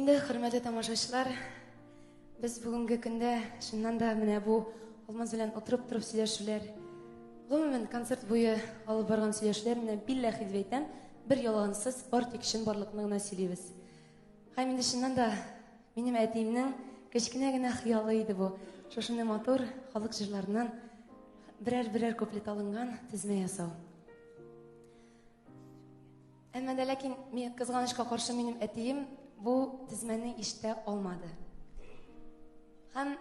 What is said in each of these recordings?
Инде, хөрмәтле тамашачылар, без бүгенге көндә чыннан да менә бу Алмаз белән утырып торып сөйләшүләр, гомумән концерт буе алып барган сөйләшүләр, менә билләхи дип әйтәм, бер ялгансыз, бар тик чынбарлыкны гына сөйлибез. Һәм инде чыннан да минем әтиемнең кечкенә генә хыялы иде бу. Шушындый матур халык җырларыннан берәр-берәр куплет алынган тезмә ясау. Әмма дә ләкин, мин кызганычка каршы, минем әтием бу тезмәне ишетә алмады. Һәм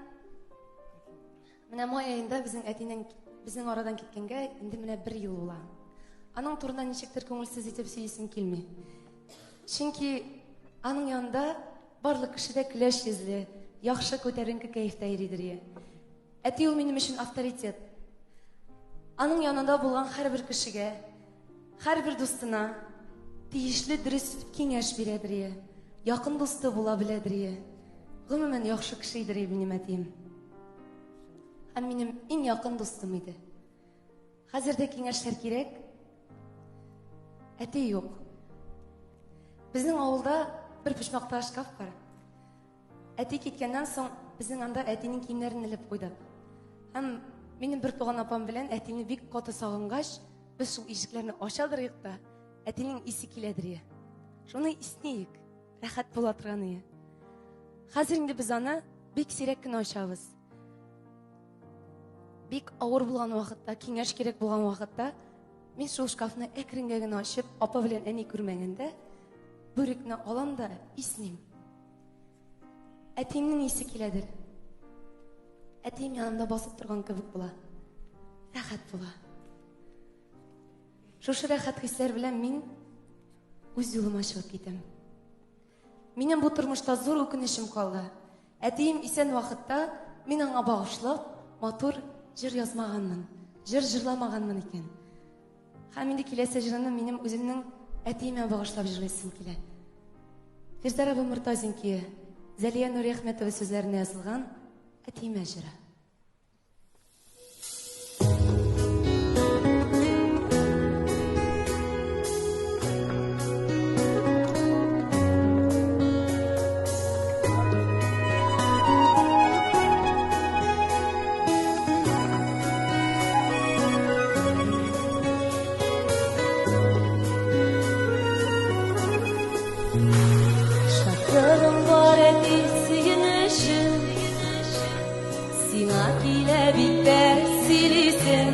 менә май аенда безнең әтинең безнең арадан киткәнгә инде менә бер ел була. Аның турында ничектер күңелсез итеп сөйлисем килми. Чөнки аның янында барлык кеше дә көләч йөзле, яхшы күтәренке кәефтә йөридер. Әти ул минем өчен авторитет. Аның янында булган һәрбер кешегә, һәрбер дустына тиешле дөрес киңәш бирәдер ие. Якын дусты була беләдер ие. Гомумән, яхшы кеше иде минем әтием. Һәм минем иң якын дустым иде. Хәзер дә киңәшләр кирәк. Әти юк. Безнең авылда бер почмакта шкаф бар. Әти киткәннән соң безнең анда әтинең киемнәрен элеп куйдык. Һәм минем бер туган апам белән әтине бик каты сагынгач, без шул ишекләрне ачадырыйк та, әтинең исе киләдер. Шуны иснейек, рәхәт була торган ие. Хәзер инде без аны бик сирәк кенә ачабыз. Бик авыр булган вакытта, киңәш кирәк булган вакытта, мин шул шкафны әкренгә генә ачып, апа белән әни күрмәгәндә, бүрекне алам да исним. Әтиемнең исе киләдер. Әтием янымда басып торган кебек була. Рәхәт була. Шушы рәхәт хисләр белән мин үз юлыма чыгып китәм. Минем бу тормышта зур үкенечем калды. Әтием исән вакытта мин аңа багышлап матур җыр язмаганмын, җыр җырламаганмын икән. Һәм инде киләсе җырны минем үземнең әтиемә багышлап җырлыйсым килә. Фирзәр абый Мортазин көе, Зәлия Нуриәхмәтова сүзләренә язылган Әтиемә җыры. Шатлыгым бар әти сөенечем Сиңа килә бит тә сөйлисем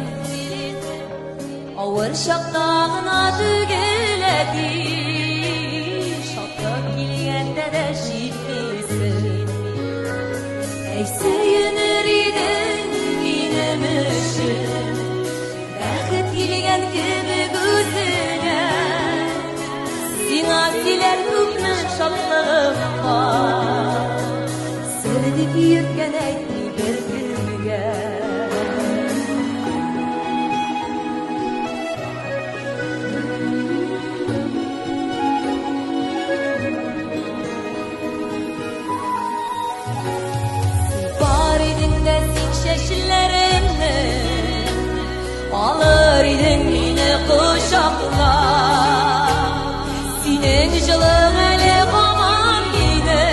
Авыр чакта гына түгел әти Шатлык килгәндә дә җитмисең Әй сөенер идең минем өчен Бәхет килгән кебек үзеңә Сиңа сөйләр күпме шатлыгым бар Сер дип йөрткән әйтми беркемгә. Бар идең дә син чәчләремне Алыр идең мине кочаклап Синең җылың әле һаман мине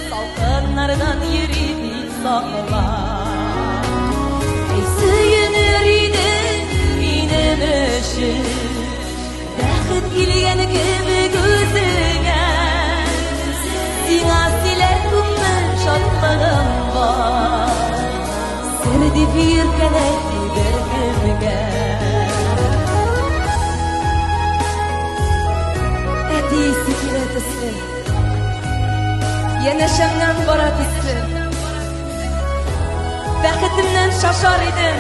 Салкыннардан йөри дип саклап Әй сөенер идең минем өчен Бәхет килгән кебек үзеңә Сиңа сөйләр күпме шатлыгым бар Сер дип йөрткән әйтми беркемгә Әти исе килә төсле Янәшәмнән бара төсле Бәхетемнән шашар идем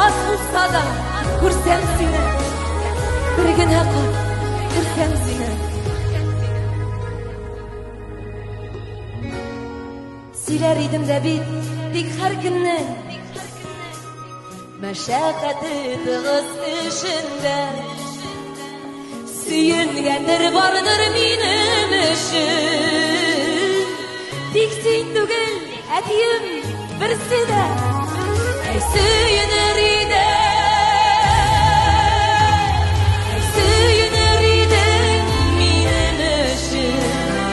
Аз булса да күрсәм сине Бер генә кат күрсәм сине Сөйләр идем дә бит, тик һәр көннең Мәшәкате тыгыз эшендә Сөенгәндер бардыр минем өчен Тик син түгел, әтием, берсе дә Әй сөенер иде Әй сөенер идең минем өчен.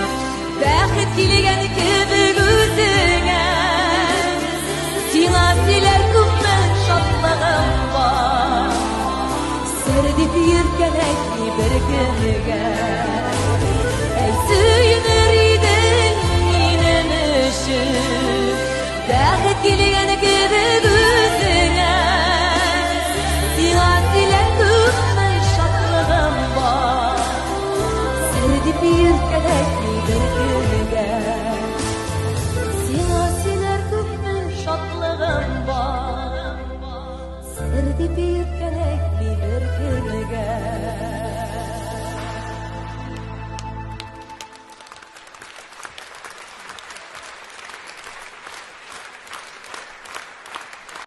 дип йөрткән әйтми беркемгә. Әй, сөенер идең минем өчен, бәхет килгән кебек үзеңә. Сиңа сөйләр күпме шатлыгым бар, сер дип йөрткән әйтми беркемгә. Сиңа сөйләр күпме шатлыгым бар, сер дип йөрткән әйтми беркемгә.